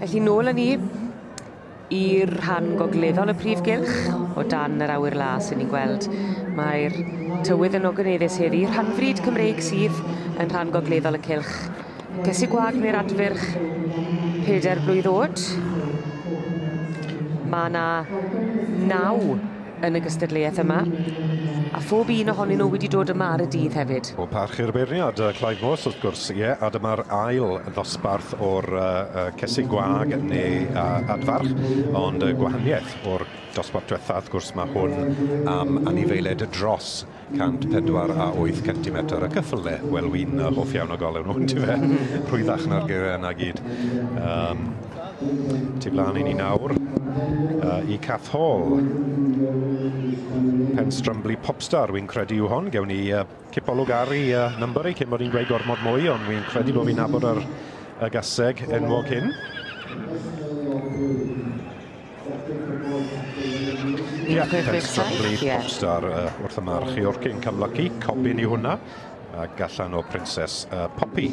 Felly nôl â ni i'r rhan gogleddol y prif gylch, o dan yr awyr las 'yn ni'n gweld. Mae'r tywydd yn ogoneddus heddi, rhanfryd Cymreig sydd yn rhan gogleddol y cylch. Cesig gwag neu'r adfyrch 4 blwydd o'd. Ma' 'na naw yn y gystadleuaeth yma, a phob un ohonyn nhw wedi dod yma ar y dydd hefyd. Pob parch i'r beirniad, Clive Morse wrth gwrs, ie, a dyma'r ail ddosbarth o'r cesig gwag neu adfarch, ond y gwahaniaeth o'r dosbarth diwetha, wrth gwrs, mae hwn am anifeiliaid dros 104 a 8 centimetr. Y cyffyle, wel, wi'n hoff iawn o golew nhw, ti'n fe? Rhwyddach na'r geiriau yna gyd. Tu blaen i ni nawr, i Cath Hall. Penstrumbley Popstar, wy'n credu yw hon. Gewn ni cipolwg ar ei number i cyn bod ni'n gweud gormod mwy, ond wy'n credu bod fi'n nabod yr y gaseg enwog hyn. Ie, yeah, Penstrumbley Popstar wrth y march Yorkin Camlucky, cobyn i hwnna ac allan o Princess Poppy.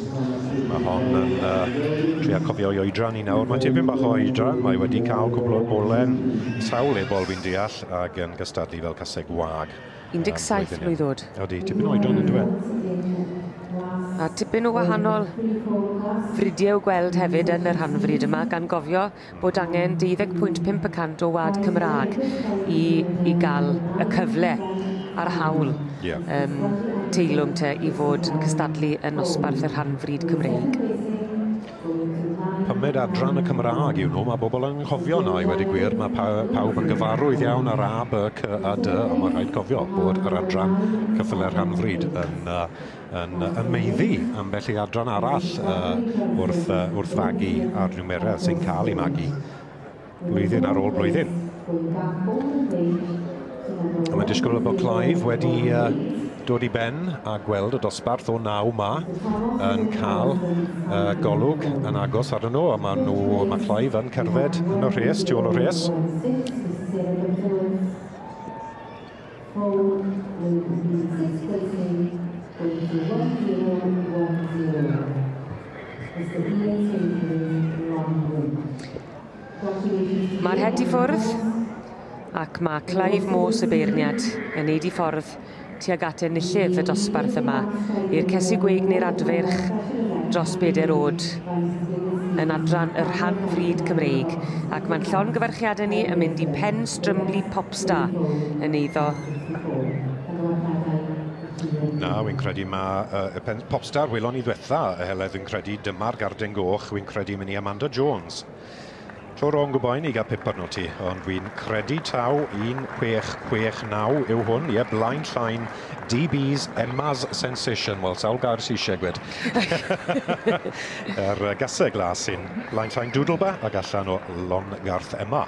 Mae hon yn trio cofio i oedran i nawr. Mae tipyn bach o oedran, mae wedi cael cwbl o bolen, sawl ebol fi'n deall, ac yn gystadlu fel caseg wag. 17 mlwydd oed. Ydy, tipyn o oedran yn dweud. A tipyn o wahanol fridiau gweld hefyd yn yr rhanfrid yma, gan gofio bod angen 12.5% o wad Cymraeg i gael y cyfle a'r hawl teilwng te i fod yn cystadlu yn nosbarth y rhanfrid Cymreig. Pumed adran y Cymraeg yw nhw, mae bobl yn cofio na i wedi gwir, mae pawb yn gyfarwydd iawn ar A, B, C a D, ond mae rhaid cofio bod yr adran cyffyle rhanfrid yn maeddu ambell i adran arall wrth fagu a'r niwmeredd sy'n cael ei magu blwyddyn ar ôl blwyddyn. A mae disgwyl bod Clive wedi dod i ben a gweld y dosbarth o 9 ma yn cael golwg yn agos arnyn nhw, a mae Clive yn cerdded yn y rhes, tu ôl y rhes. Mae'r het i ffwrdd, ac mae Clive Morse y beirniad yn neud i ffordd tuag at enillydd y dosbarth yma i'r cesig gweg neu'r adfeirch dros 4 oed yn adran y rhanfrid Cymreig, ac mae'n llongyfarchiadau ni yn mynd i Penstrumley Popstar yn eiddo. Na, wy'n credu mae Popstar welon ni ddwetha, Heledd, wy'n credu dyma'r garden goch, wy'n credu mynd i Amanda Jones. Tro rong o boen i gael pip arno ti, ond wy'n credu taw 1669 yw hwn, ie, Blaen Llain, DB's Emma's Sensation. Wel, sawl gair sy'n eisiau gwed. Yr gaseg las sy'n Blaen Llain Doodleba ac allan o Longarth Emma.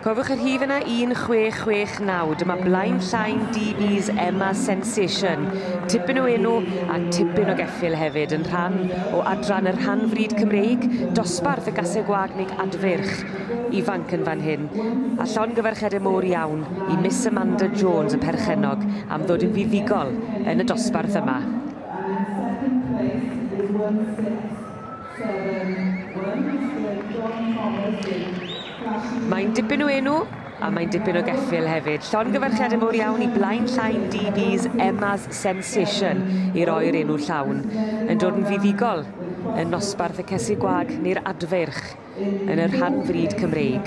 Cofiwch yr rhif yna, 1669. Dyma Blaen Llain DB's Emma Sensation. Tipyn o enw a tipyn o geffyl hefyd yn rhan o adran y rhanfrid Cymreig, dosbarth y gaseg gwag neu adfyrch ifanc yn fan hyn. A llongyfarchiadau mowr iawn i Miss Amanda Jones, y perchennog, am ddod yn fuddugol yn y dosbarth yma. Mae'n dipyn o enw a mae'n dipyn o geffyl hefyd. Llongyfarchiadau mowr iawn i Blaen Llain DB's Emma's Sensation i roi'r enw llawn. Yn dod yn fuddugol yn nosbarth y cesig gwag neu'r adfeirch yn y rhanfrid Cymreig.